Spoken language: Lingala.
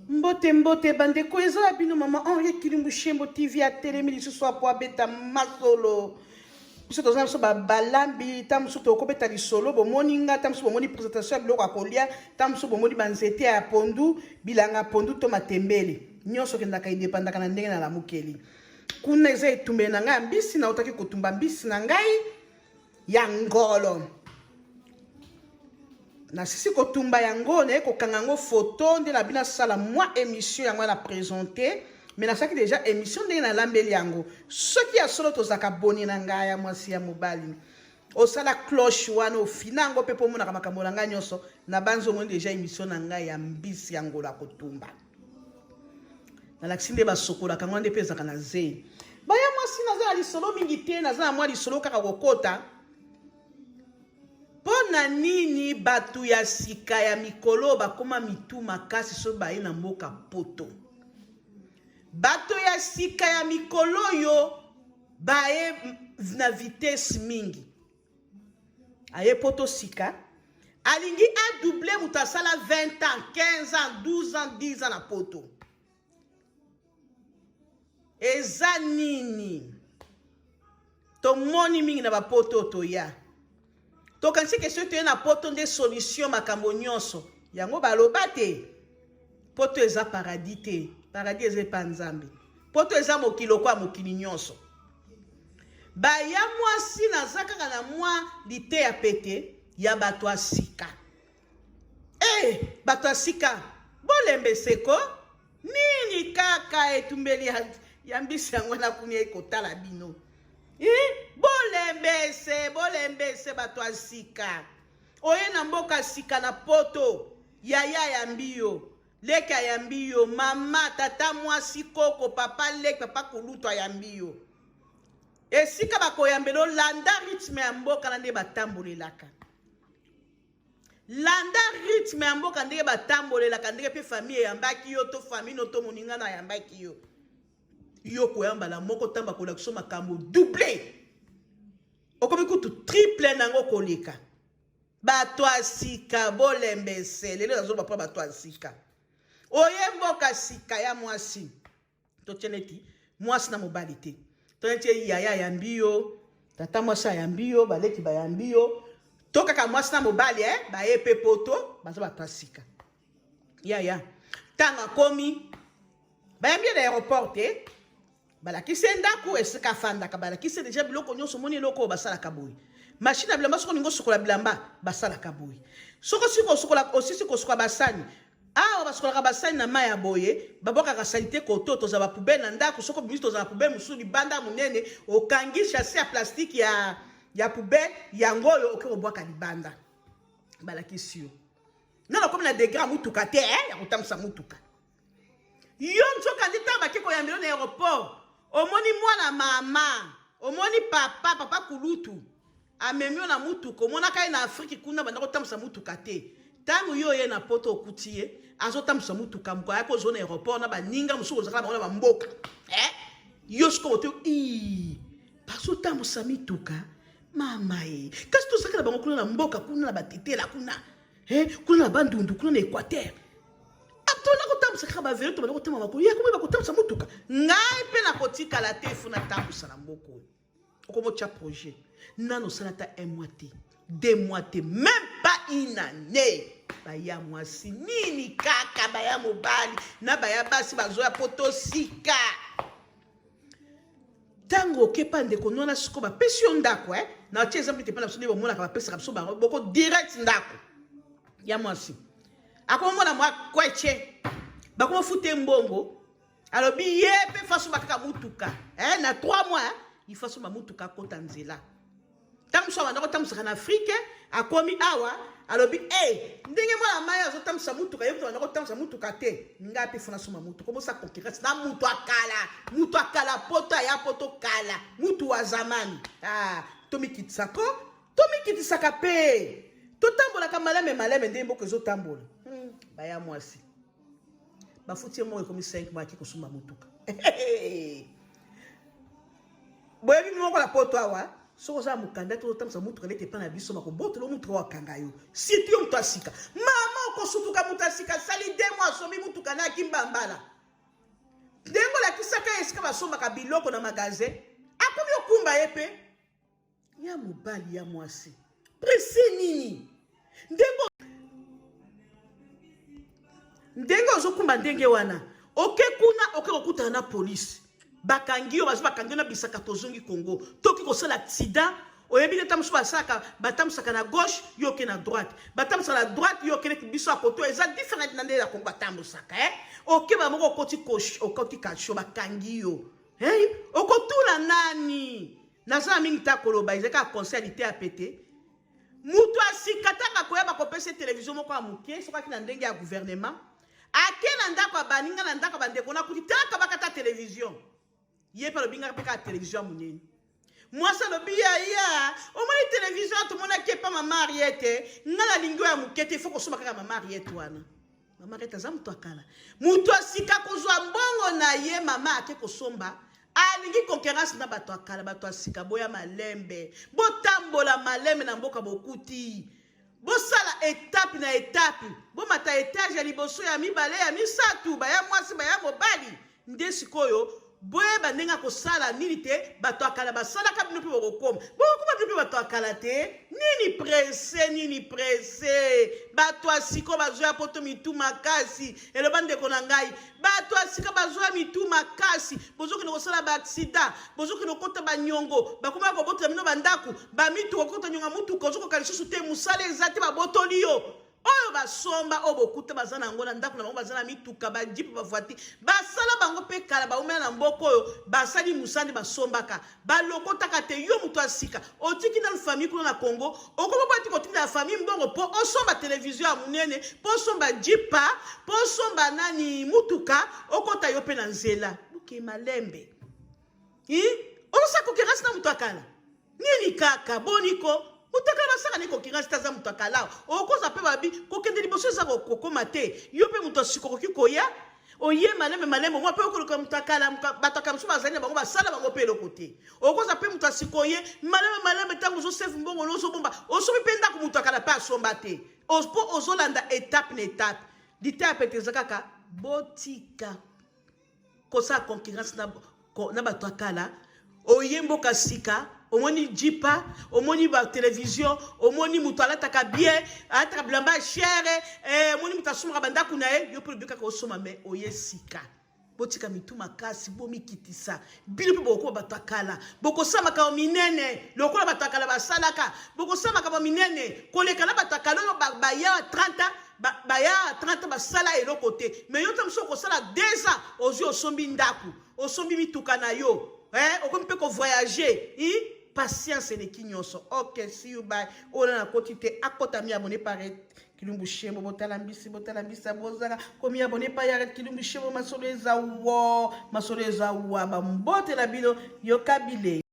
Mbote mbote bandeko, eza ya bino mama Henriette Kilimbu Shembo TV atelemi lisusu apo abeta masolo. Biso toza na biso balambi, ntango mosusu tokobeta lisolo, bomoni nga, ntango mosusu bomoni présentation ya biloko ya kolia, ntango mosusu bomoni banzete ya pondu, bilanga ya pondu to matembele. Nyonso kendaka edepandaka na ndenge nalamukeli. Kuna eza etumbeli na ngai ya mbisi, nautaki kotumba mbisi na ngai ya ngolo. Nasisi kotumba yango, naye kokanga yango photo nde na bino asala mwa émission yango na présenter, mais nasalaki déjà émission ndenge nalambeli yango. Soki ya solo tozalaka boni na ngai ya mwasi ya mobali, osala cloche wana ofina yango mpe mpo omonaka makambo na ngai nyonso. Na banzi omoni déjà émission na ngai ya mbisi ya ngolo ya kotumba, nalakisi nde basokolaka yango nde mpe ezalaka na zei. Baya mwasi, naza na lisolo mingi te, naza na mwa lisolo kaka kokota. Mpo na nini bato ya sika ya mikolo bakoma mitu makasi soki baye na mboka poto? Bato ya sika ya mikolo oyo baye na vitesse mingi. Aye poto sika, alingi adouble moto asala 20 ans, 15 ans, 12 ans, 10 ans na poto. Eza nini? Tomoni mingi na bapoto toya. Tokanisi ke soki toye na poto nde solution makambo nyonso. Yango baloba te. Poto eza paradis te. Paradis eza epa Nzambe. Poto eza mokili lokola mokili nyonso. Baya mwasi, naza kaka na mwa liteya pete ya bato ya sika. Bato ya sika, bolembeseko nini kaka etumbeli ya mbisi yango na kuni ekotala bino. Bolembese, bolembese bato ya sika. Oye na mboka sika na poto, yaya ayambi yo, leki ayambi yo, mama, tata mwasi, koko, papa leki, papa kulutu ayambi yo. Esika bakoyambela, olanda rythme ya mboka na nde batambolelaka. Landa rythme ya mboka ndenge batambolelaka, ndenge mpe famille eyambaki yo to famille no to moninga na ayambaki yo. Yo koyambala moko tamba kolakisa makambo double. Okomi kutu triple nango koleka. Bato ya sika bolembese. Lelo nazoloba mpo bato ya sika. Oye mboka sika ya mwasi. Totie neti mwasi na mobali te. To neti yaya ayambi yo, tata mwasi ayambi yo, baleki bayambi yo. To kaka mwasi na mobali baye pe poto, baza bato ya sika. Yaya, ntango akomi, bayambi ye na aéroport te. Balakisi ye ndako esika afandaka, balakisi ye deja biloko nyonso. Omoni eloko oyo basalaka boye, machine ya bilamba, soki olingi osokola bilamba basalaka boye, soki osili kosukola, osisi kosukola basani, awa basukolaka basani na mai ya boye, babwakaka salite koto. Toza ba poubelle na ndako, soki obimisi toza na poubelle mosusu libanda monene, okangi chassis ya plastique ya poubelle yango oyo oke kobwaka libanda. Balakisi yo nano okomi na degré ya mutuka te, ya kotambwisa mutuka. Yo nzoka nde ntango bake koyambela na aéroport, omoni mwana mama, omoni papa, papa kulutu amemi yo na mutuka, omonaka ye na Afrique kuna banda kotambwisa mutuka te. Ntango yo oye na poto okuti ye azotambwisa mutuka, moko ayaki kozwa na aéroport na baninga mosusu kozalaka bango na bamboka. Yo sikoyo te bazotambwisa mituka mama ye, kasi tozalaka na bango kuna na mboka, kuna na batetela kuna, kuna na bandundu, kuna na Équateur. Tona kotambwisa kaka bavelo, tobanda kotamba makolo ye komi bakotambwisa mutuka. Ngai mpe nakotikala te, fo natambwisa na mboka oyo. Okomotya projet nano osala ata un mois te, 2 mois te, même pas une année. Baya mwasi nini kaka, baya mobali na baya basi bazoya poto sika. Ntango okepa ndeko nwana siko bapesi yo ndako, na tie exemple te mpe na biso nde bomonaka bapesaka biso bango boko direct ndako ya mwasi, akomona mwa kwece bakomofuta mbongo, alobi ye mpe faso bakaka mutuka, na 3 mois ifaso bamutuka akota nzela. Ntango mosusu abanda kotambwisaka na Afrike, akomi awa alobi ndenge mwana mai azotambwisa mutuka, ye kutu abanda kotambwisa mutuka te, ngai mpe fona soma mutuka. Omosa concurrence na mutu akala, mutu akala poto, aya poto kala, mutu wa zamani. Tomikitisako, tomikitisaka mpe totambolaka maleme maleme ndenge mboka ezotambola. Baya mwasi bafuti ye moko ekomi 5 mois, ake kosomba mutuka. Boyebi moko na poto awa, soki oza mokanda te otambwisa mutuka neti epai na biso, bakobotola mutuka oyo akanga yo. Surtout yo moto ya sika, mama, okosutuka. Moto ya sika asali 2 mois. moko asombi motuka na akimbambala. Ndenge olakisaka ye esika basombaka biloko na magasin, akomi okumba ye mpe ya mobali ya mwasi. Presse nini? Ndenge ndenge ozokumba ndenge wana, oke kuna oke kokutana na polisi, bakangi yo, bazo bakangi yo na bisaka, tozongi Congo, toki kosala accident. Oyebi te, mosusu basalaka, batambusaka na gauche, yo oke na droite, batambusaka na droite, yo okende biso ya koto, eza different na ndenge ya Congo batambusaka, eh? Oke ba moko okoti okoti cachot, bakangi yo, hey? Okotuna nani? Naza na mingi ta koloba, eza kaka conseil ya pete. Moto asika ntango akoya, bakopesa televizio moko ya moke, soki aki na ndenge ya gouvernement, ake na ndako ya baninga, na ndako ya bandeko, na kuti taka bakata televizio, ye mpe alobi ngaka mpe kaka televizio ya monene. Mwasi alobi: "Yaya, omoni televizio tomonaki epa mama Ariete, nga nalingi oyo ya moke te, ifo kosomba kaka mama Ariete wana." Mama Ariete aza moto akala, moto asika kozwa mbongo na ye, mama ake kosomba, alingi concurrence na bato akala. Bato ya sika, boya malembe, botambola malembe na mboka bokuti, bosala étape na étape, bomata étage ya liboso, ya mibale, ya misato, baya mwasi, baya mobali. Nde sikoyo boyeba ndenge akosala nini te. Bato ya kala basalaka, bino mpe bokokoma, bokokoma bino mpe bato ya kala te. Nini presse? Nini presse? Bato ya sikoyo bazwa poto mitu makasi. Eloba ndeko na ngai, bato ya sika bazwa mitu makasi, bozokende kosala baaccident, bozokende kokota banyongo, bakoma kobotola bino bandako, bamituka, kokota nyonga mutuka, ozokoka lisusu te, mosala eza te, babotoli yo oyo basomba, oyo bokuta baza na yango na ndako na bango, baza na mituka, bajeep, bavoiture. Basala bango mpe kala, baumela na mboka oyo, basali mosala nde basombaka, balokotaka te. Yo moto ya sika, otiki nanu famille kuna na Congo, okoma po ati kotinda ya famille mbongo mpo osomba televizio ya monene, mpo osomba jeep, mpo osomba nani, mutuka, okota yo mpe na nzela. Boke malembe, ozosala concurrence na moto akala nini kaka? Boniko, moto akala basala ni concurrence te, aza moto akala. Okozwa mpe babi kokende liboso, eza kokoma te. Yo mpe moto asika okoki koya, oye malembe malembe, mwa mpe okoluka moto akala. Bato akala mosusu bazali na bango, basala bango mpe eloko te. Okozwa mpe moto asika, oye malembe malembe, ntango ozosefu mbongo, ozobomba, osombi mpe ndako, moto akala mpe asomba te, mpo ozolanda étape na étape. Liteya pete eza kaka: botika kosala concurrence na bato ya kala. Oye mboka sika, omoni jeep, omoni batelevizio, omoni moto alataka bien, alataka bilamba ya cher, omoni moto asomaka bandako na ye, yo mpe olobi kaka osoma. Me oye sika, botika mitu makasi, bomikitisa. Bino mpe bokokoma bato ya kala, bokosala makambo minene lokola bato ya kala basalaka, bokosala makambo minene koleka na bato ya kala oyo baya 30 ans, baya 30 basala eloko te. Me yo te mosusu okosala 2 ans, ozwi, osombi ndako, osombi mituka na yo, okomi mpe kovoyage. Patience eleki nyonso. Ok, see you, bye. Oyo na nakoti te, akota mi abonner par Kilumbu Shembo. Botala mbisi, botala mbisi, bozala komi abonner pa ya Kilumbu Shembo. Masolo eza wo, masolo eza wa, bambote na bino, yoka bilei.